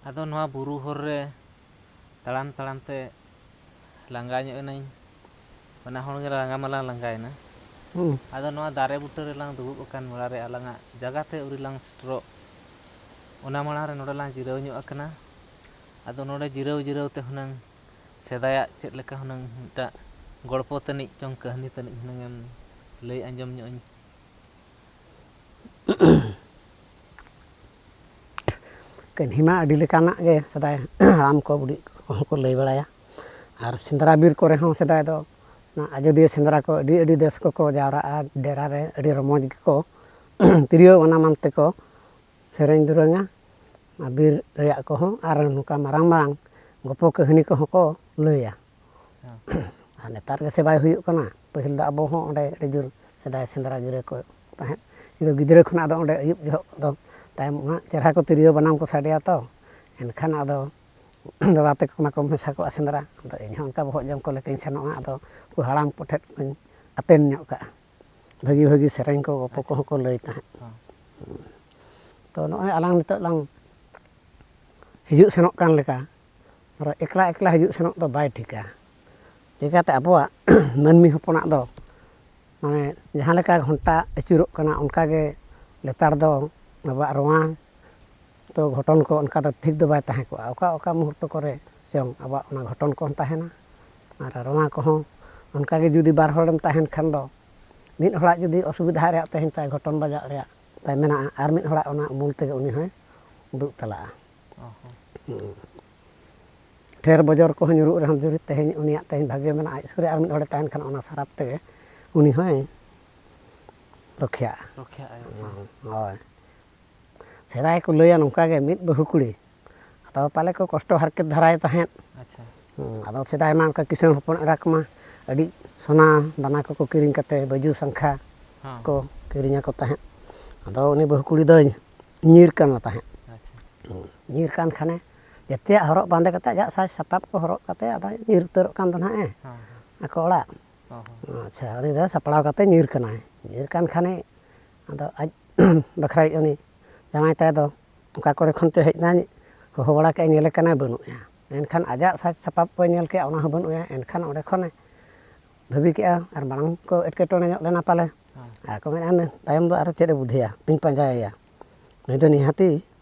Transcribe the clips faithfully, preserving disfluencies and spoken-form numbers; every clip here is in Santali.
ᱟᱫᱚ ᱱᱚᱣᱟ ᱵᱩᱨᱩ ᱦᱚᱨ ᱨᱮ ᱛᱟᱲᱟᱢ ᱛᱟᱲᱟᱢ ᱛᱮ ᱞᱟᱸᱜᱟ ᱧᱚᱜ ᱮᱱᱟᱹᱧ᱾ ᱵᱟᱱᱟ ᱦᱚᱲ ᱜᱮ ᱞᱟᱸᱜᱟ ᱢᱟᱞᱟᱝ ᱞᱟᱸᱜᱟᱭᱮᱱᱟ᱾ ᱟᱫᱚ ᱱᱚᱣᱟ ᱫᱟᱨᱮ ᱵᱩᱴᱟᱹ ᱨᱮᱞᱟᱝ ᱫᱩᱲᱩᱵ ᱟᱠᱟᱱ ᱵᱮᱲᱟ ᱨᱮ ᱟᱞᱟᱝᱟᱜ ᱡᱟᱭᱜᱟ ᱛᱮ ᱟᱹᱣᱨᱤ ᱞᱟᱝ ᱥᱮᱴᱮᱨᱚᱜ, ᱚᱱᱟ ᱢᱟᱲᱟᱝ ᱨᱮ ᱱᱚᱰᱮ ᱞᱟᱝ ᱡᱤᱨᱟᱹᱣ ᱧᱚᱜ ᱟᱠᱟᱱᱟ᱾ ᱟᱫᱚ ᱱᱚᱰᱮ ᱡᱤᱨᱟᱹᱣ ᱡᱤᱨᱟᱹᱣ ᱛᱮ ᱦᱩᱱᱟᱹᱝ ᱥᱮᱫᱟᱭᱟᱜ ᱪᱮᱫ ᱞᱮᱠᱟ ᱦᱩᱱᱟᱹᱝ ᱢᱤᱫᱴᱟᱜ ᱜᱚᱲᱯᱚ ᱛᱟᱹᱱᱤᱡ ᱪᱚᱝ ᱠᱟᱹᱦᱱᱤ ᱛᱟᱹᱱᱤᱡ ᱦᱩᱱᱟᱹᱝ ᱮᱢ ᱞᱟᱹᱭ ᱟᱸᱡᱚᱢ ᱧᱚᱜ ᱟᱹᱧ᱾ ᱠᱟᱹᱦᱱᱤ ᱢᱟ ᱟᱹᱰᱤ ᱞᱮᱠᱟᱱᱟᱜ ᱜᱮ ᱥᱮᱫᱟᱭ ᱦᱟᱲᱟᱢ ᱠᱚ ᱵᱩᱰᱷᱤ ᱠᱚᱦᱚᱸ ᱠᱚ ᱞᱟᱹᱭ ᱵᱟᱲᱟᱭᱟ᱾ ᱟᱨ ᱥᱮᱸᱫᱽᱨᱟ ᱵᱤᱨ ᱠᱚᱨᱮ ᱦᱚᱸ ᱥᱮᱫᱟᱭ ᱫᱚ ᱚᱱᱟ ᱟᱡᱳᱫᱤᱭᱟᱹ ᱥᱮᱸᱫᱽᱨᱟ ᱠᱚ ᱟᱹᱰᱤ ᱟᱹᱰᱤ ᱫᱮᱥ ᱠᱚᱠᱚ ᱡᱟᱣᱨᱟᱜᱼᱟ ᱰᱮᱨᱟ ᱨᱮ, ᱟᱹᱰᱤ ᱨᱚᱢᱚᱡᱽ ᱜᱮᱠᱚ ᱛᱤᱨᱭᱳ ᱵᱟᱱᱟᱢ ᱟᱱ ᱛᱮᱠᱚ ᱥᱮᱨᱮᱧ ᱫᱩᱨᱟᱹᱝᱟ᱾ ᱟᱨ ᱵᱤᱨ ᱨᱮᱭᱟᱜ ᱠᱚᱦᱚᱸ ᱟᱨ ᱱᱚᱝᱠᱟ ᱢᱟᱨᱟᱝ ᱢᱟᱨᱟᱝ ᱜᱚᱯᱚ ᱠᱟᱹᱦᱱᱤ ᱠᱚᱦᱚᱸ ᱠᱚ ᱞᱟᱹᱭᱟ᱾ ᱦᱮᱸ᱾ ᱟᱨ ᱱᱮᱛᱟᱨ ᱜᱮᱥᱮ ᱵᱟᱭ ᱦᱩᱭᱩᱜ ᱠᱟᱱᱟ᱾ ᱯᱟᱹᱦᱤᱞ ᱫᱚ ᱟᱵᱚ ᱦᱚᱸ ᱚᱸᱰᱮ ᱟᱹᱰᱤ ᱡᱳᱨ ᱥᱮᱫᱟᱭ ᱥᱮᱸᱫᱽᱨᱟ ᱜᱤᱨᱟᱹ ᱠᱚ ᱛᱟᱦᱮᱸᱫ᱾ ᱤᱧ ᱫᱚ ᱜᱤᱫᱽᱨᱟᱹ ᱠᱷᱚᱱᱟᱜ ᱫᱚ ᱚᱸᱰᱮ ᱟᱹᱭᱩᱵ ᱡᱚᱦᱚᱜ ᱫᱚ ᱛᱟᱭᱚᱢ ᱩᱱᱟᱹᱜ ᱪᱮᱦᱨᱟ ᱠᱚ ᱛᱤᱨᱭᱳ ᱵᱟᱱᱟᱢ ᱠᱚ ᱥᱟᱰᱮᱭᱟ ᱛᱚ, ᱮᱱᱠᱷᱟᱱ ᱟᱫᱚ ᱫᱟᱫᱟ ᱛᱟᱠᱚ ᱢᱟᱠᱚ ᱢᱮᱥᱟ ᱠᱚᱜᱼᱟ ᱥᱮᱸᱫᱽᱨᱟ᱾ ᱟᱫᱚ ᱤᱧᱦᱚᱸ ᱚᱱᱠᱟ ᱵᱚᱦᱚᱜ ᱡᱚᱢ ᱠᱚ ᱞᱮᱠᱟᱧ ᱥᱮᱱᱚᱜᱼᱟ᱾ ᱟᱫᱚ ᱩᱱᱠᱩ ᱦᱟᱲᱟᱢ ᱠᱚᱴᱷᱮᱱ ᱠᱚᱧ ᱟᱛᱮᱱ ᱧᱚᱜ ᱠᱟᱜᱼᱟ᱾ ᱵᱷᱟᱹᱜᱤ ᱵᱷᱟᱹᱜᱤ ᱥᱮᱨᱮᱧ ᱠᱚ ᱜᱚᱯᱚ ᱠᱚᱦᱚᱸ ᱠᱚ ᱞᱟᱹᱭ ᱛᱟᱦᱮᱸᱫ᱾ ᱦᱚᱸ᱾ ᱛᱚ ᱱᱚᱜᱼᱚᱭ ᱟᱞᱟᱝ ᱱᱤᱛᱚᱜ ᱞᱟᱝ ᱦᱤᱡᱩᱜ ᱥᱮᱱᱚᱜ ᱠᱟᱱ ᱞᱮᱠᱟ, ᱫᱷᱚᱨᱚ ᱮᱠᱞᱟ ᱮᱠᱞᱟ ᱦᱤᱡᱩᱜ ᱥᱮᱱᱚᱜ ᱫᱚ ᱵᱟᱭ ᱴᱷᱤᱠᱟ᱾ ᱪᱤᱠᱟᱹᱛᱮ ᱟᱵᱚᱣᱟᱜ ᱢᱟᱹᱱᱢᱤ ᱦᱚᱯᱚᱱᱟᱜ ᱫᱚ ᱢᱟᱱᱮ ᱡᱟᱦᱟᱸ ᱞᱮᱠᱟ ᱜᱷᱚᱱᱴᱟ ᱟᱹᱪᱩᱨᱚᱜ ᱠᱟᱱᱟ, ᱚᱱᱠᱟ ᱜᱮ ᱞᱮᱛᱟᱲ ᱫᱚ ᱟᱵᱚᱣᱟᱜ ᱨᱚᱣᱟ ᱫᱚ ᱜᱷᱚᱴᱚᱱ ᱠᱚ ᱚᱱᱠᱟ ᱫᱚ ᱴᱷᱤᱠ ᱫᱚ ᱵᱟᱭ ᱛᱟᱦᱮᱸ ᱠᱚᱜᱼᱟ᱾ ᱚᱠᱟ ᱚᱠᱟ ᱢᱩᱦᱩᱨᱛᱚ ᱠᱚᱨᱮ ᱪᱚᱝ ᱟᱵᱚᱣᱟᱜ ᱚᱱᱟ ᱜᱷᱚᱴᱚᱱ ᱠᱚᱦᱚᱸ ᱛᱟᱦᱮᱱᱟ᱾ ᱟᱨ ᱨᱚᱣᱟ ᱠᱚᱦᱚᱸ ᱚᱱᱠᱟ ᱜᱮ ᱡᱩᱫᱤ ᱵᱟᱨ ᱦᱚᱲᱮᱢ ᱛᱟᱦᱮᱱ ᱠᱷᱟᱱ ᱫᱚ, ᱢᱤᱫ ᱦᱚᱲᱟᱜ ᱡᱩᱫᱤ ᱚᱥᱩᱵᱤᱫᱷᱟ ᱨᱮᱭᱟᱜ ᱛᱮᱦᱮᱧ ᱛᱟᱭ ᱜᱷᱚᱴᱚᱱ ᱵᱟᱡᱟᱜ ᱨᱮᱭᱟᱜ ᱛᱟᱭ ᱢᱮᱱᱟᱜᱼᱟ, ᱟᱨ ᱢᱤᱫ ᱦᱚᱲᱟᱜ ᱚᱱᱟ ᱩᱢᱩᱞ ᱛᱮᱜᱮ ᱩᱱᱤ ᱦᱚᱸᱭ ᱫᱩᱜ ᱪᱟᱞᱟᱜᱼᱟ᱾ ᱚ ᱦᱚᱸ᱾ ᱴᱷᱮᱨ ᱵᱚᱡᱚᱨ ᱠᱚᱦᱚᱸ ᱧᱩᱨᱩᱜ ᱨᱮᱦᱚᱸ ᱡᱩᱫᱤ ᱛᱮᱦᱮᱧ ᱩᱱᱤᱭᱟᱜ ᱛᱮᱦᱮᱧ ᱵᱷᱟᱜᱮ ᱢᱮᱱᱟᱜᱼᱟ, ᱟᱡ ᱥᱩᱨ ᱨᱮ ᱟᱨ ᱢᱤᱫ ᱦᱚᱲᱮ ᱛᱟᱦᱮᱱ ᱠᱷᱟᱱ ᱚᱱᱟ ᱥᱟᱨᱟᱯ ᱛᱮᱜᱮ ᱩᱱᱤ ᱦᱚᱸᱭ ᱨᱚᱠᱷᱭᱟᱜᱼᱟ᱾ ᱨᱚᱠᱷᱭᱟᱜᱼᱟᱭ, ᱟᱪᱪᱷᱟ᱾ ᱦᱳᱭ᱾ ᱥᱮᱫᱟᱭ ᱠᱚ ᱞᱟᱹᱭᱟ ᱱᱚᱝᱠᱟ ᱜᱮ, ᱢᱤᱫ ᱵᱟᱹᱦᱩ ᱠᱩᱲᱤ, ᱟᱫᱚ ᱯᱟᱞᱮ ᱠᱚ ᱠᱚᱥᱴᱚ ᱦᱟᱨᱠᱮᱛ ᱫᱷᱟᱨᱟᱭ ᱛᱟᱦᱮᱸᱫ᱾ ᱟᱪᱪᱷᱟ᱾ ᱦᱩᱸ, ᱟᱫᱚ ᱥᱮᱫᱟᱭ ᱢᱟ ᱚᱱᱠᱟ ᱠᱤᱥᱟᱹᱬ ᱦᱚᱯᱚᱱ ᱮᱨᱟ ᱠᱚᱢᱟ ᱟᱹᱰᱤ ᱥᱚᱱᱟ ᱫᱟᱱᱟ ᱠᱚᱠᱚ ᱠᱤᱨᱤᱧ ᱠᱟᱛᱮ, ᱵᱟᱹᱡᱩ ᱥᱟᱝᱠᱷᱟ ᱦᱚᱸ᱾ ᱠᱚ ᱠᱤᱨᱤᱧ ᱟᱠᱚ ᱛᱟᱦᱮᱸᱫ᱾ ᱟᱫᱚ ᱩᱱᱤ ᱵᱟᱹᱦᱩ ᱠᱩᱲᱤ ᱫᱚᱭ ᱧᱤᱨ ᱠᱟᱱᱟ ᱛᱟᱦᱮᱸᱫ᱾ ᱟᱪᱪᱷᱟ᱾ ᱧᱤᱨ ᱠᱟᱱ ᱠᱷᱟᱱᱮ ᱡᱮᱛᱮᱭᱟᱜ ᱦᱚᱨᱚᱜ ᱵᱟᱸᱫᱮ ᱠᱟᱛᱮ, ᱟᱡᱟᱜ ᱥᱟᱡᱽ ᱥᱟᱯᱟᱵ ᱠᱚ ᱦᱚᱨᱚᱜ ᱠᱟᱛᱮ ᱟᱫᱚᱭ ᱧᱤᱨ ᱩᱛᱟᱹᱨᱚᱜ ᱠᱟᱱ ᱫᱚ ᱱᱟᱦᱟᱜ ᱮ ᱦᱚᱸ ᱦᱚᱸ᱾ ᱟᱠᱚ ᱚᱲᱟᱜ᱾ ᱚ ᱦᱚᱸ᱾ ᱟᱪᱪᱷᱟ, ᱩᱱᱤ ᱫᱚ ᱥᱟᱯᱲᱟᱣ ᱠᱟᱛᱮ ᱧᱤᱨ ᱠᱟᱱᱟᱭ᱾ ᱧᱤᱨ ᱠᱟᱱ ᱠᱷᱟᱱᱮ ᱟᱫᱚ ᱟᱡ ᱵᱟᱠᱷᱨᱟᱭᱤᱡ ᱩᱱᱤ ᱡᱟᱶᱟᱭ ᱛᱟᱭ ᱫᱚ ᱚᱠᱟ ᱠᱚᱨᱮ ᱠᱷᱚᱱ ᱪᱚ ᱦᱮᱡ ᱮᱱᱟᱭ, ᱦᱚᱦᱚ ᱵᱟᱲᱟ ᱠᱮᱫᱼᱟ, ᱧᱮᱞᱮ ᱠᱟᱱᱟᱭ, ᱵᱟᱹᱱᱩᱜᱼᱟ᱾ ᱮᱱᱠᱷᱟᱱ ᱟᱡᱟᱜ ᱥᱟᱡᱽ ᱥᱟᱯᱟᱵ ᱠᱚᱭ ᱧᱮᱞ ᱠᱮᱫᱼᱟ, ᱚᱱᱟ ᱦᱚᱸ ᱵᱟᱹᱱᱩᱜᱼᱟ᱾ ᱮᱱᱠᱷᱟᱱ ᱚᱸᱰᱮ ᱠᱷᱚᱱᱮ ᱵᱷᱟᱹᱵᱤ ᱠᱮᱫᱼᱟ, ᱟᱨ ᱢᱟᱲᱟᱝ ᱠᱚ ᱮᱴᱠᱮᱴᱚᱬᱮ ᱧᱚᱜ ᱞᱮᱱᱟ ᱯᱟᱞᱮ᱾ ᱦᱮᱸ᱾ ᱟᱨ ᱠᱚ ᱢᱮᱱᱟ, "ᱛᱟᱭᱚᱢ ᱫᱚ ᱟᱨᱚ ᱪᱮᱫ ᱮ ᱵᱩᱫᱷᱤᱭᱟ, ᱤᱧ ᱯᱟᱸᱡᱟᱭᱮᱭᱟ, ᱱᱩᱭ ᱫᱚ ᱱᱤᱦᱟᱹᱛᱤ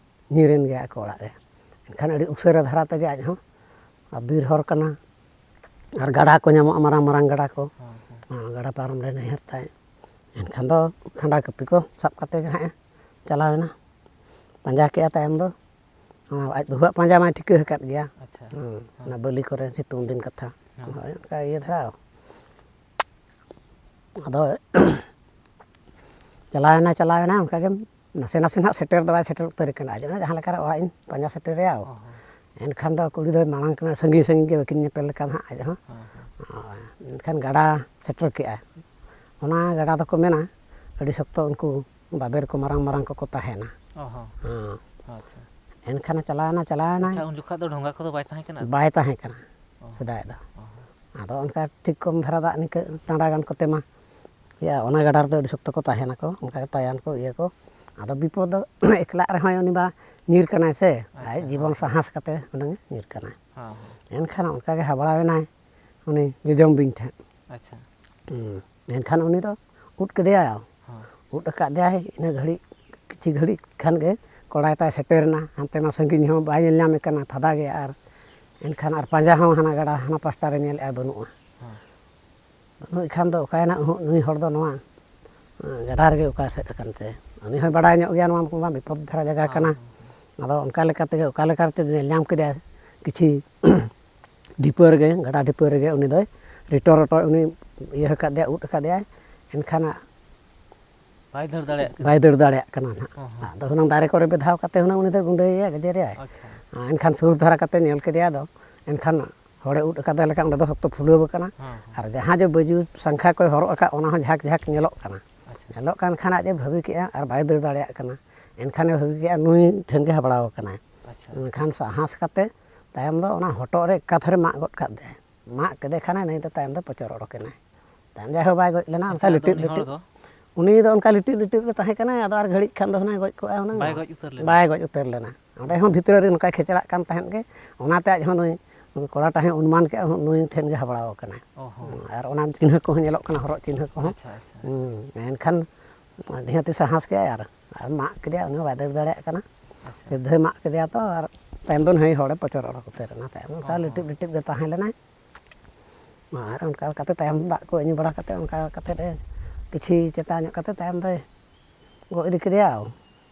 ᱧᱤᱨᱮᱱ ᱜᱮᱭᱟ ᱟᱠᱚ ᱚᱲᱟᱜ ᱨᱮ᱾" ᱮᱱᱠᱷᱟᱱ ᱟᱹᱰᱤ ᱩᱥᱟᱹᱨᱟ ᱫᱷᱟᱨᱟ ᱛᱮᱜᱮ ᱟᱡ ᱦᱚᱸ, ᱟᱨ ᱵᱤᱨ ᱦᱚᱨ ᱠᱟᱱᱟ, ᱟᱨ ᱜᱟᱰᱟ ᱠᱚ ᱧᱟᱢᱚᱜᱼᱟ, ᱢᱟᱨᱟᱝ ᱢᱟᱨᱟᱝ ᱜᱟᱰᱟ ᱠᱚ᱾ ᱦᱮᱸ, ᱦᱮᱸ᱾ ᱚᱱᱟ ᱜᱟᱰᱟ ᱯᱟᱨᱚᱢ ᱨᱮ ᱱᱟᱹᱭᱦᱟᱹᱨ ᱛᱟᱭ᱾ ᱮᱱᱠᱷᱟᱱ ᱫᱚ ᱠᱷᱟᱸᱰᱟ ᱠᱟᱹᱯᱤ ᱠᱚ ᱥᱟᱵ ᱠᱟᱛᱮ ᱜᱮ ᱦᱟᱸᱜ ᱮ ᱪᱟᱞᱟᱣᱮᱱᱟ᱾ ᱯᱟᱸᱡᱟ ᱠᱮᱜᱼᱟ ᱛᱟᱭᱚᱢ ᱫᱚ, ᱟᱡ ᱵᱟᱹᱦᱩᱣᱟᱜ ᱯᱟᱸᱡᱟ ᱢᱟᱭ ᱴᱷᱤᱠᱟᱹ ᱟᱠᱟᱫ ᱜᱮᱭᱟ᱾ ᱟᱪᱪᱷᱟ᱾ ᱦᱮᱸ, ᱦᱮᱸ᱾ ᱚᱱᱟ ᱵᱟᱹᱞᱤ ᱠᱚᱨᱮ ᱥᱤᱛᱩᱝ ᱫᱤᱱ ᱠᱟᱛᱷᱟ᱾ ᱦᱮᱸ᱾ ᱦᱳᱭ, ᱚᱱᱠᱟ ᱤᱭᱟᱹ ᱫᱷᱟᱨᱟ᱾ ᱟᱫᱚ ᱪᱟᱞᱟᱣᱮᱱᱟ, ᱪᱟᱞᱟᱣᱮᱱᱟ, ᱚᱱᱠᱟᱜᱮ ᱱᱟᱥᱮ ᱱᱟᱥᱮ ᱱᱟᱦᱟᱜ ᱥᱮᱴᱮᱨ ᱫᱚ ᱵᱟᱭ ᱥᱮᱴᱮᱨ ᱩᱛᱟᱹᱨ ᱠᱟᱱᱟ᱾ ᱟᱡ ᱦᱚᱸ ᱡᱟᱦᱟᱸ ᱞᱮᱠᱟᱨᱮ ᱚᱲᱟᱜ ᱤᱧ ᱯᱟᱸᱡᱟ ᱥᱮᱴᱮᱨᱮᱭᱟ᱾ ᱚ ᱦᱚᱸ᱾ ᱮᱱᱠᱷᱟᱱ ᱫᱚ ᱠᱩᱲᱤ ᱫᱚᱭ ᱢᱟᱲᱟᱝ ᱠᱟᱱᱟ, ᱥᱟᱺᱜᱤᱧ ᱥᱟᱺᱜᱤᱧ ᱜᱮ ᱵᱟᱹᱠᱤᱱ ᱧᱮᱯᱮᱞ ᱞᱮᱠᱷᱟᱱ ᱦᱟᱸᱜ ᱟᱡ ᱦᱚᱸ᱾ ᱦᱮᱸ, ᱦᱮᱸ᱾ ᱦᱳᱭ, ᱮᱱᱠᱷᱟᱱ ᱜᱟᱰᱟ ᱥᱮᱴᱮᱨ ᱠᱮᱜᱼᱟ᱾ ᱚᱱᱟ ᱜᱟᱰᱟ ᱫᱚᱠᱚ ᱢᱮᱱᱟ ᱟᱹᱰᱤ ᱥᱚᱠᱛᱚ ᱩᱱᱠᱩ ᱵᱟᱵᱮᱨ ᱠᱚ ᱢᱟᱨᱟᱝ ᱢᱟᱨᱟᱝ ᱠᱚᱠᱚ ᱛᱟᱦᱮᱱᱟ᱾ ᱚ ᱦᱚᱸ᱾ ᱦᱮᱸ᱾ ᱟᱪᱪᱷᱟ᱾ ᱮᱱᱠᱷᱟᱱᱮ ᱪᱟᱞᱟᱣᱮᱱᱟ, ᱪᱟᱞᱟᱣᱮᱱᱟᱭ᱾ ᱟᱪᱪᱷᱟ, ᱩᱱ ᱡᱚᱠᱷᱟᱜ ᱫᱚ ᱰᱷᱚᱸᱜᱟ ᱠᱚᱫᱚ ᱵᱟᱭ ᱛᱟᱦᱮᱸ ᱠᱟᱱᱟ? ᱵᱟᱭ ᱛᱟᱦᱮᱸ ᱠᱟᱱᱟ ᱚ᱾ ᱥᱮᱫᱟᱭ ᱫᱚ᱾ ᱚ ᱦᱚᱸ᱾ ᱟᱫᱚ ᱚᱱᱠᱟ ᱴᱷᱤᱠ ᱠᱚᱢ ᱫᱷᱟᱨᱟ ᱫᱟᱜ ᱱᱤᱝᱠᱟᱹ ᱴᱟᱸᱰᱟ ᱜᱟᱱ ᱠᱚᱛᱮ ᱢᱟ, ᱭᱟ, ᱚᱱᱟ ᱜᱟᱰᱟ ᱨᱮᱫᱚ ᱟᱹᱰᱤ ᱥᱚᱠᱛᱚ ᱠᱚ ᱛᱟᱦᱮᱱᱟᱠᱚ, ᱚᱱᱠᱟ ᱜᱮ ᱛᱟᱭᱟᱱ ᱠᱚ, ᱤᱭᱟᱹ ᱠᱚ᱾ ᱟᱫᱚ ᱵᱤᱯᱚᱫ ᱫᱚ ᱮᱠᱞᱟᱜ ᱨᱮᱦᱚᱸᱭ ᱩᱱᱤ ᱢᱟ ᱧᱤᱨ ᱠᱟᱱᱟᱭ ᱥᱮ, ᱟᱡ ᱟᱪᱪᱷᱟ, ᱡᱤᱵᱚᱱ ᱦᱮᱸ᱾ ᱥᱟᱦᱟᱥ ᱠᱟᱛᱮ ᱦᱩᱱᱟᱹᱝ ᱧᱤᱨ ᱠᱟᱱᱟᱭ᱾ ᱦᱮᱸ, ᱦᱮᱸ᱾ ᱮᱱᱠᱷᱟᱱ ᱚᱱᱠᱟ ᱜᱮ ᱦᱟᱵᱲᱟᱣᱮᱱᱟᱭ ᱩᱱᱤ ᱡᱚᱡᱚᱢ ᱵᱤᱧ ᱴᱷᱮᱱ᱾ ᱟᱪᱪᱷᱟ᱾ ᱦᱩᱸ᱾ ᱮᱱᱠᱷᱟᱱ ᱩᱱᱤ ᱫᱚ ᱩᱫ ᱠᱮᱫᱮᱭᱟᱭ᱾ ᱦᱮᱸ᱾ ᱩᱫ ᱟᱠᱟᱫ ᱫᱮᱭᱟᱭ, ᱤᱱᱟᱹ ᱜᱷᱟᱹᱲᱤᱡ, ᱠᱤᱪᱷᱩ ᱜᱷᱟᱹᱲᱤᱡ ᱠᱷᱟᱱ ᱜᱮ ᱠᱚᱲᱟᱭ ᱛᱟᱭ ᱥᱮᱴᱮᱨᱮᱱᱟ᱾ ᱦᱟᱱᱛᱮ ᱢᱟ ᱥᱟᱺᱜᱤᱧ ᱦᱚᱸ ᱵᱟᱭ ᱧᱮᱞ ᱧᱟᱢᱮ ᱠᱟᱱᱟ, ᱯᱷᱟᱫᱟ ᱜᱮᱭᱟ, ᱟᱨ ᱮᱱᱠᱷᱟᱱ ᱟᱨ ᱯᱟᱸᱡᱟ ᱦᱚᱸ ᱦᱟᱱᱟ ᱜᱟᱰᱟ ᱦᱟᱱᱟ ᱯᱟᱥᱴᱟ ᱨᱮ ᱧᱮᱞᱮᱫᱼᱟᱭ, ᱵᱟᱹᱱᱩᱜᱼᱟ᱾ ᱦᱮᱸ᱾ ᱵᱟᱹᱱᱩᱜ ᱠᱷᱟᱱ ᱫᱚ ᱚᱠᱟᱭᱮᱱᱟ ᱩᱦᱩᱜ, ᱱᱩᱭ ᱦᱚᱲ ᱫᱚ ᱱᱚᱣᱟ, ᱮᱸ, ᱜᱟᱰᱟ ᱨᱮᱜᱮ ᱚᱠᱟ ᱥᱮᱫ ᱟᱠᱟᱱ ᱪᱚᱭ᱾ ᱩᱱᱤ ᱦᱚᱸᱭ ᱵᱟᱰᱟᱭ ᱧᱚᱜ ᱜᱮᱭᱟ ᱱᱚᱣᱟ ᱢᱟ ᱵᱤᱯᱚᱫ ᱫᱷᱟᱨᱟ ᱡᱟᱭᱜᱟ ᱦᱮᱸ, ᱠᱟᱱᱟ᱾ ᱦᱮᱸ, ᱦᱮᱸ᱾ ᱟᱫᱚ ᱚᱱᱠᱟ ᱞᱮᱠᱟ ᱛᱮᱜᱮ, ᱚᱠᱟ ᱞᱮᱠᱟ ᱨᱮᱪᱚ ᱧᱮᱞ ᱧᱟᱢ ᱠᱮᱫᱮᱭᱟ, ᱠᱤᱪᱷᱤ ᱰᱷᱤᱯᱟᱹ ᱨᱮᱜᱮ, ᱜᱟᱰᱟ ᱰᱷᱤᱯᱟᱹ ᱨᱮᱜᱮ ᱩᱱᱤ ᱫᱚᱭ ᱨᱤᱴᱚ ᱨᱚᱴᱚ, ᱩᱱᱤ ᱤᱭᱟᱹ ᱟᱠᱟᱫᱮᱭᱟ, ᱩᱫ ᱟᱠᱟᱫᱮᱭᱟᱭ᱾ ᱮᱱᱠᱷᱟᱱ ᱵᱟᱭ ᱫᱟᱹᱲ ᱫᱟᱲᱮᱭᱟᱜ ᱠᱟᱱᱟ᱾ ᱵᱟᱭ ᱫᱟᱹᱲ ᱫᱟᱲᱮᱭᱟᱜ ᱠᱟᱱᱟ ᱱᱟᱦᱟᱜ᱾ ᱚ ᱦᱚᱸ᱾ ᱟᱫᱚ ᱦᱩᱱᱟᱹᱝ ᱫᱟᱨᱮ ᱠᱚᱨᱮ ᱵᱮᱫᱷᱟᱣ ᱠᱟᱛᱮ ᱦᱩᱱᱟᱹᱝ ᱩᱱᱤ ᱫᱚᱭ ᱜᱩᱸᱰᱟᱹᱭᱮᱭᱟ, ᱜᱮᱡᱮᱨᱮᱭᱟᱭ᱾ ᱟᱪᱪᱷᱟ᱾ ᱮᱱᱠᱷᱟᱱ ᱥᱩᱨ ᱫᱷᱟᱨᱟ ᱠᱟᱛᱮ ᱧᱮᱞ ᱠᱮᱫᱮᱭᱟ, ᱟᱫᱚ ᱮᱱᱠᱷᱟᱱ ᱦᱚᱲᱮ ᱩᱫ ᱟᱠᱟᱫᱮ ᱞᱮᱠᱟ ᱚᱸᱰᱮ ᱫᱚ ᱥᱚᱠᱛᱚ ᱯᱷᱩᱞᱟᱹᱣ ᱟᱠᱟᱱᱟ᱾ ᱦᱮᱸ, ᱦᱮᱸ᱾ ᱟᱨ ᱡᱟᱦᱟᱸ ᱡᱮ ᱵᱟᱹᱡᱩ ᱥᱟᱝᱠᱷᱟ ᱠᱚᱭ ᱦᱚᱨᱚᱜ ᱟᱠᱟᱫ, ᱚᱱᱟ ᱦᱚᱸ ᱡᱷᱟᱠ ᱡᱷᱟᱠ ᱧᱮᱞᱚᱜ ᱠᱟᱱᱟ᱾ ᱟᱪᱪᱷᱟ᱾ ᱧᱮᱞᱚᱜ ᱠᱟᱱ ᱠᱷᱟᱱ ᱟᱡ ᱮ ᱵᱷᱟᱹᱵᱤ ᱠᱮᱜᱼᱟ ᱟᱨ ᱵᱟᱭ ᱫᱟᱹᱲ ᱫᱟᱲᱮᱭᱟᱜ ᱠᱟᱱᱟ᱾ ᱮᱱᱠᱷᱟᱱᱮ ᱵᱷᱟᱹᱵᱤ ᱠᱮᱜᱼᱟ, ᱱᱩᱭ ᱴᱷᱮᱱ ᱜᱮ ᱦᱟᱵᱲᱟᱣ ᱟᱠᱟᱱᱟᱭ᱾ ᱟᱪᱪᱷᱟ᱾ ᱮᱱᱠᱷᱟᱱ ᱥᱟᱦᱟᱥ ᱠᱟᱛᱮ ᱛᱟᱭᱚᱢ ᱫᱚ ᱚᱱᱟ ᱦᱚᱴᱚᱜ ᱨᱮ ᱮᱠᱟᱛᱷᱚᱨᱮ ᱢᱟᱜ ᱜᱚᱫ ᱠᱟᱫ ᱛᱟᱭᱟ᱾ ᱢᱟᱜ ᱠᱮᱫᱮ ᱠᱷᱟᱱᱮ ᱱᱩᱭ ᱫᱚ ᱛᱟᱭᱚᱢ ᱫᱚ ᱯᱚᱪᱚᱨ ᱚᱰᱚᱠᱮᱱᱟᱭ᱾ ᱛᱟᱭᱚᱢ ᱡᱟᱭᱦᱳᱠ ᱵᱟᱭ ᱜᱚᱡ ᱞᱮᱱᱟ, ᱚᱱᱠᱟ ᱟᱪᱪᱷᱟ, ᱟᱫᱚ ᱞᱤᱴᱤᱡ ᱩᱱᱤ ᱦᱚᱲ ᱞᱤᱴᱤᱡ᱾ ᱫᱚ? ᱩᱱᱤ ᱫᱚ ᱚᱱᱠᱟ ᱞᱤᱴᱤᱡ ᱞᱤᱴᱤᱡ ᱜᱮ ᱛᱟᱦᱮᱸ ᱠᱟᱱᱟᱭ, ᱟᱫᱚ ᱟᱨ ᱜᱷᱟᱹᱲᱤᱡ ᱠᱷᱟᱱ ᱫᱚ ᱦᱩᱱᱟᱹᱝ ᱜᱚᱡ ᱠᱚᱜᱼᱟ ᱦᱩᱱᱟᱹᱝ᱾ ᱵᱟᱭ ᱜᱚᱡ ᱩᱛᱟᱹᱨ ᱞᱮᱱᱟ? ᱵᱟᱭ ᱜᱚᱡ ᱩᱛᱟᱹᱨ ᱞᱮᱱᱟ᱾ ᱚᱸᱰᱮ ᱦᱚᱸ ᱵᱷᱤᱛᱨᱤ ᱨᱮ ᱱᱚᱝᱠᱟᱭ ᱠᱷᱮᱪᱲᱟᱜ ᱠᱟᱱ ᱛᱟᱦᱮᱸᱫ ᱜᱮ, ᱚᱱᱟᱛᱮ ᱟᱡ ᱦᱚᱸ ᱱᱩᱭ ᱠᱚᱲᱟᱴᱟᱜ ᱦᱚᱸ ᱚᱱᱩᱢᱟᱱ ᱠᱮᱫᱼᱟ, ᱱᱩᱭ ᱴᱷᱮᱱ ᱜᱮ ᱦᱟᱵᱲᱟᱣ ᱟᱠᱟᱱᱟᱭ᱾ ᱚ ᱦᱚᱸ᱾ ᱟᱨ ᱚᱱᱟ ᱪᱤᱱᱦᱟᱹ ᱠᱚᱦᱚᱸ ᱧᱮᱞᱚᱜ ᱠᱟᱱᱟ, ᱦᱚᱨᱚᱜ ᱪᱤᱱᱦᱟᱹ ᱠᱚᱦᱚᱸ᱾ ᱟᱪᱪᱷᱟ, ᱟᱪᱪᱷᱟ᱾ ᱦᱩᱸ, ᱮᱱᱠᱷᱟᱱ ᱱᱤᱦᱟᱹᱛᱤ ᱥᱟᱦᱟᱥ ᱠᱮᱫᱼᱟᱭ ᱟᱨ, ᱟᱨ ᱢᱟᱜ ᱠᱮᱫᱮᱭᱟ, ᱩᱱᱤ ᱦᱚᱸ ᱵᱟᱭ ᱫᱟᱹᱲ ᱫᱟᱲᱮᱭᱟᱜ ᱠᱟᱱᱟ᱾ ᱟᱪᱪᱷᱟ᱾ ᱥᱤᱫᱷᱟᱹᱭ ᱢᱟᱜ ᱠᱮᱫᱮᱭᱟ ᱛᱚ, ᱟᱨ ᱛᱟᱭᱚᱢ ᱫᱚ ᱱᱟᱹᱭ ᱦᱚᱲᱮ ᱯᱚᱪᱚᱨ ᱚᱰᱚᱠ ᱩᱛᱟᱹᱨ ᱮᱱᱟ᱾ ᱛᱟᱭᱚᱢ ᱚᱱᱠᱟ ᱚ ᱦᱚᱸ᱾ ᱞᱤᱴᱤᱯ ᱞᱤᱴᱤᱯ ᱜᱮ ᱛᱟᱦᱮᱸ ᱞᱮᱱᱟᱭ᱾ ᱟᱨ ᱚᱱᱠᱟ ᱠᱟᱛᱮ ᱛᱟᱭᱚᱢ ᱫᱟᱜ ᱠᱚ ᱧᱩ ᱵᱟᱲᱟ ᱠᱟᱛᱮ, ᱚᱱᱠᱟ ᱠᱟᱛᱮ ᱮ ᱠᱤᱪᱷᱤ ᱪᱮᱛᱟᱱ ᱧᱚᱜ ᱠᱟᱛᱮ ᱛᱟᱭᱚᱢ ᱫᱚᱭ ᱜᱚᱜ ᱤᱫᱤ ᱠᱮᱫᱮᱭᱟ,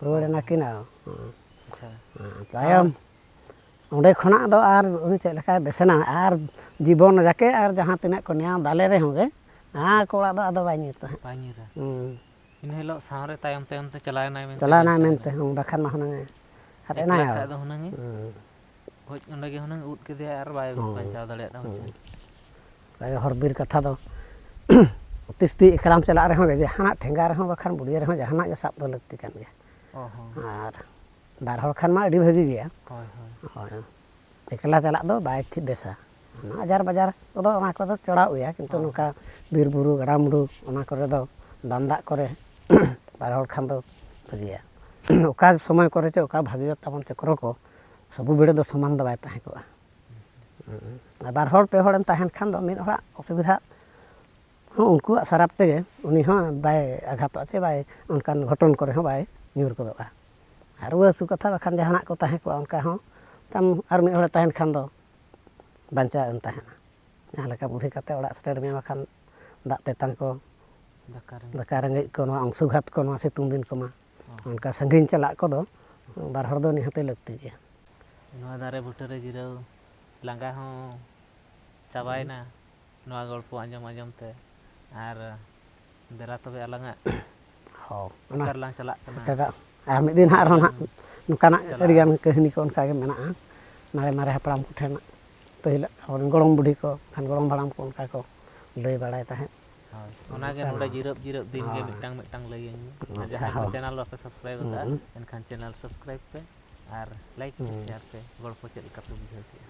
ᱨᱩᱣᱟᱹᱲ ᱮᱱᱟ ᱠᱤᱱ᱾ ᱟᱪᱪᱷᱟ᱾ ᱛᱟᱭᱚᱢ ᱚᱸᱰᱮ ᱠᱷᱚᱱᱟᱜ ᱫᱚ ᱟᱨ ᱩᱱᱤ ᱪᱮᱫ ᱞᱮᱠᱟᱭ ᱵᱮᱥᱮᱱᱟ, ᱟᱨ ᱡᱤᱵᱚᱱ ᱡᱟᱠᱮ ᱟᱨ ᱡᱟᱦᱟᱸ ᱛᱤᱱᱟᱹᱜ ᱠᱚ ᱱᱮᱭᱟᱣ ᱫᱟᱞᱮ ᱨᱮᱦᱚᱸ ᱜᱮ, ᱟᱨ ᱠᱚᱲᱟ ᱫᱚ ᱟᱫᱚ ᱵᱟᱭ ᱧᱤᱨ ᱛᱟᱦᱮᱸᱫ᱾ ᱵᱟᱭ ᱧᱤᱨᱟ᱾ ᱦᱩᱸ᱾ ᱤᱱᱟᱹ ᱦᱤᱞᱳᱜ ᱥᱟᱶᱨᱮ ᱛᱟᱭᱚᱢ ᱛᱟᱭᱚᱢ ᱛᱮ ᱪᱟᱞᱟᱣ ᱮᱱᱟᱭ ᱢᱮᱱᱛᱮ ᱪᱟᱞᱟᱣ ᱮᱱᱟᱭ ᱵᱟᱧᱪᱟᱣ ᱢᱮᱱᱛᱮ, ᱮᱱᱟᱭ᱾ ᱦᱩᱸ, ᱵᱟᱠᱷᱟᱱ ᱢᱟ ᱦᱩᱱᱟᱹᱝ ᱮ ᱟᱫ ᱮᱠᱞᱟ ᱮᱱᱟᱭ᱾ ᱠᱷᱟᱡ ᱫᱚ ᱦᱩᱱᱟᱹᱝ ᱮ ᱦᱩᱸ᱾ ᱜᱚᱡ ᱚᱸᱰᱮ ᱜᱮ ᱦᱩᱱᱟᱹᱝ ᱩᱫ ᱠᱮᱫᱮᱭᱟ ᱟᱨ ᱵᱟᱭ ᱦᱩᱸ᱾ ᱵᱟᱧᱪᱟᱣ ᱫᱟᱲᱮᱭᱟᱫᱟ ᱦᱩᱸ᱾ ᱢᱩᱪᱟᱹᱫ᱾ ᱚᱱᱠᱟ ᱜᱮ ᱦᱚᱨ ᱵᱤᱨ ᱠᱟᱛᱷᱟ ᱫᱚ, ᱩᱛᱤ ᱥᱩᱛᱤ ᱮᱠᱞᱟᱢ ᱪᱟᱞᱟᱜ ᱨᱮᱦᱚᱸ ᱜᱮ, ᱡᱟᱦᱟᱱᱟᱜ ᱴᱷᱮᱸᱜᱟ ᱨᱮᱦᱚᱸ ᱵᱟᱠᱷᱟᱱ ᱵᱩᱰᱤᱭᱟᱹ ᱨᱮᱦᱚᱸ ᱡᱟᱦᱟᱱᱟᱜ ᱜᱮ ᱥᱟᱵ ᱫᱚ ᱞᱟᱹᱠᱛᱤ ᱠᱟᱱ ᱜᱮᱭᱟ᱾ ᱚ ᱦᱚᱸ᱾ ᱟᱨ ᱵᱟᱨ ᱦᱚᱲ ᱠᱷᱟᱱ ᱢᱟ ᱟᱹᱰᱤ ᱵᱷᱟᱹᱜᱤ ᱜᱮᱭᱟ᱾ ᱦᱳᱭ, ᱦᱳᱭ᱾ ᱦᱳᱭ᱾ ᱮᱠᱞᱟ ᱪᱟᱞᱟᱜ ᱫᱚ ᱵᱟᱭ ᱴᱷᱤᱠ ᱵᱮᱥᱟ᱾ ᱚᱱᱟ ᱟᱡᱟᱨ ᱵᱟᱡᱟᱨ ᱠᱚᱫᱚ ᱚᱱᱟ ᱠᱚᱫᱚ ᱪᱚᱲᱟᱣ ᱜᱮᱭᱟ, ᱠᱤᱱᱛᱩ ᱦᱳᱭ᱾ ᱱᱚᱝᱠᱟ ᱵᱤᱨ ᱵᱩᱨᱩ ᱜᱟᱰᱟ ᱢᱩᱰᱩ ᱚᱱᱟ ᱠᱚᱨᱮ ᱫᱚ ᱵᱟᱱ ᱫᱟᱜ ᱠᱚᱨᱮ ᱵᱟᱨ ᱦᱚᱲ ᱠᱷᱟᱱ ᱫᱚ ᱵᱷᱟᱹᱜᱤᱭᱟ᱾ ᱚᱠᱟ ᱥᱚᱢᱚᱭ ᱠᱚᱨᱮ ᱪᱚ ᱚᱠᱟ ᱵᱷᱟᱹᱜᱤ ᱛᱟᱵᱚᱱ ᱪᱚᱠᱨᱚ ᱠᱚ, ᱥᱚᱵᱩ ᱵᱮᱲᱮ ᱫᱚ ᱥᱚᱢᱟᱱ ᱫᱚ ᱵᱟᱭ ᱛᱟᱦᱮᱸ ᱠᱚᱜᱼᱟ᱾ ᱟᱨ ᱵᱟᱨ ᱦᱚᱲ ᱯᱮ ᱦᱚᱲᱮᱢ ᱛᱟᱦᱮᱱ ᱠᱷᱟᱱ ᱫᱚ ᱢᱤᱫ ᱦᱚᱲᱟᱜ ᱚᱥᱩᱵᱤᱫᱷᱟ ᱦᱚᱸ ᱩᱱᱠᱩᱣᱟᱜ ᱥᱟᱨᱟᱯ ᱛᱮᱜᱮ ᱩᱱᱤ ᱦᱚᱸ ᱵᱟᱭ ᱟᱜᱷᱟᱛᱚᱜᱼᱟ ᱪᱮ ᱵᱟᱭ, ᱚᱱᱠᱟᱱ ᱜᱷᱚᱴᱚᱱ ᱠᱚᱨᱮ ᱦᱚᱸ ᱵᱟᱭ ᱧᱩᱨ ᱜᱚᱫᱚᱜᱼᱟ᱾ ᱟᱨ ᱨᱩᱣᱟᱹ ᱦᱟᱹᱥᱩ ᱠᱟᱛᱷᱟ ᱵᱟᱠᱷᱟᱱ ᱡᱟᱦᱟᱱᱟᱜ ᱠᱚ ᱛᱟᱦᱮᱸ ᱠᱚᱜᱼᱟ, ᱚᱱᱠᱟ ᱦᱚᱸ ᱛᱟᱢ ᱟᱨ ᱢᱤᱫ ᱦᱚᱲᱮ ᱛᱟᱦᱮᱱ ᱠᱷᱟᱱ ᱫᱚ ᱵᱟᱧᱪᱟᱣ ᱮᱢ ᱛᱟᱦᱮᱱᱟ᱾ ᱡᱟᱦᱟᱸ ᱞᱮᱠᱟ ᱵᱩᱰᱷᱤ ᱠᱟᱛᱮ ᱚᱲᱟᱜ ᱥᱮᱴᱮᱨ ᱢᱮᱭᱟ, ᱵᱟᱠᱷᱟᱱ ᱫᱟᱜ ᱛᱮᱛᱟᱝ ᱠᱚ, ᱫᱟᱠᱟ ᱨᱮᱸᱜᱮᱡ᱾ ᱫᱟᱠᱟ ᱨᱮᱸᱜᱮᱡ ᱠᱚ, ᱱᱚᱣᱟ ᱚᱝᱥᱩᱜᱷᱟᱛ ᱠᱚ, ᱱᱚᱣᱟ ᱥᱤᱛᱩᱝ ᱫᱤᱱ ᱠᱚᱢᱟ᱾ ᱦᱚᱸ᱾ ᱚᱱᱠᱟ ᱥᱟᱺᱜᱤᱧ ᱪᱟᱞᱟᱜ ᱠᱚᱫᱚ ᱵᱟᱨ ᱦᱚᱲ ᱫᱚ ᱱᱤᱦᱟᱹᱛ ᱞᱟᱹᱠᱛᱤ ᱜᱮᱭᱟ᱾ ᱱᱚᱣᱟ ᱫᱟᱨᱮ ᱵᱩᱴᱟᱹ ᱨᱮ ᱡᱤᱨᱟᱹᱣ ᱞᱟᱸᱜᱟ ᱦᱚᱸ ᱪᱟᱵᱟᱭᱮᱱᱟ᱾ ᱱᱚᱣᱟ ᱜᱚᱞᱯᱚ ᱟᱸᱡᱚᱢ ᱟᱸᱡᱚᱢ ᱛᱮ᱾ ᱟᱨ ᱫᱮᱞᱟ ᱛᱚᱵᱮ ᱟᱞᱟᱝᱟᱜ ᱦᱚᱸ, ᱚᱱᱟ ᱚᱠᱟ ᱨᱮᱞᱟᱝ ᱪᱟᱞᱟᱜ ᱠᱟᱱᱟ? ᱥᱮᱴᱮᱨᱚᱜ᱾ ᱟᱨ ᱢᱤᱫ ᱫᱤᱱ ᱦᱟᱸᱜ ᱟᱨᱦᱚᱸ ᱪᱟᱞᱟᱜ᱾ ᱱᱟᱦᱟᱜ ᱱᱚᱝᱠᱟᱱᱟᱜ ᱟᱹᱰᱤᱜᱟᱱ ᱠᱟᱹᱦᱱᱤ ᱠᱚ ᱚᱱᱠᱟᱜᱮ ᱢᱮᱱᱟᱜᱼᱟ᱾ ᱢᱟᱨᱮ ᱢᱟᱨᱮ ᱦᱟᱯᱲᱟᱢ ᱠᱚᱴᱷᱮᱱ, ᱯᱟᱹᱦᱤᱞ ᱟᱵᱚᱨᱮᱱ ᱜᱚᱲᱚᱢ ᱵᱩᱰᱷᱤ ᱠᱚ, ᱠᱷᱟᱱ ᱜᱚᱲᱚᱢ ᱦᱟᱲᱟᱢ ᱠᱚ ᱚᱱᱠᱟ ᱠᱚ ᱞᱟᱹᱭ ᱵᱟᱲᱟᱭ ᱛᱟᱦᱮᱸᱫ᱾ ᱦᱳᱭ, ᱚᱱᱟᱜᱮ ᱚᱱᱠᱟ ᱱᱚᱰᱮ ᱱᱟᱜ᱾ ᱡᱤᱨᱟᱹᱵ ᱡᱤᱨᱟᱹᱵ ᱫᱤᱱ ᱜᱮ ᱦᱳᱭ᱾ ᱢᱤᱫᱴᱟᱝ ᱢᱤᱫᱴᱟᱝ ᱞᱟᱹᱭᱟᱹᱧ ᱢᱮ᱾ ᱟᱨ ᱟᱪᱪᱷᱟ, ᱡᱟᱦᱟᱸᱭ ᱠᱚ ᱦᱳᱭ᱾ ᱪᱮᱱᱮᱞ ᱵᱟᱯᱮ ᱥᱟᱵᱥᱠᱨᱟᱭᱤᱵ ᱟᱠᱟᱫᱼᱟ, ᱦᱩᱸ᱾ ᱮᱱᱠᱷᱟᱱ ᱪᱮᱱᱮᱞ ᱥᱟᱵᱥᱠᱨᱟᱭᱤᱵ ᱯᱮ ᱟᱨ ᱞᱟᱭᱤᱠ ᱯᱮ, ᱦᱩᱸ᱾ ᱥᱮᱭᱟᱨ ᱯᱮ, ᱜᱚᱞᱯᱚ ᱪᱮᱫ ᱞᱮᱠᱟ ᱯᱮ ᱵᱩᱡᱷᱟᱹᱣ ᱠᱮᱫᱼᱟ᱾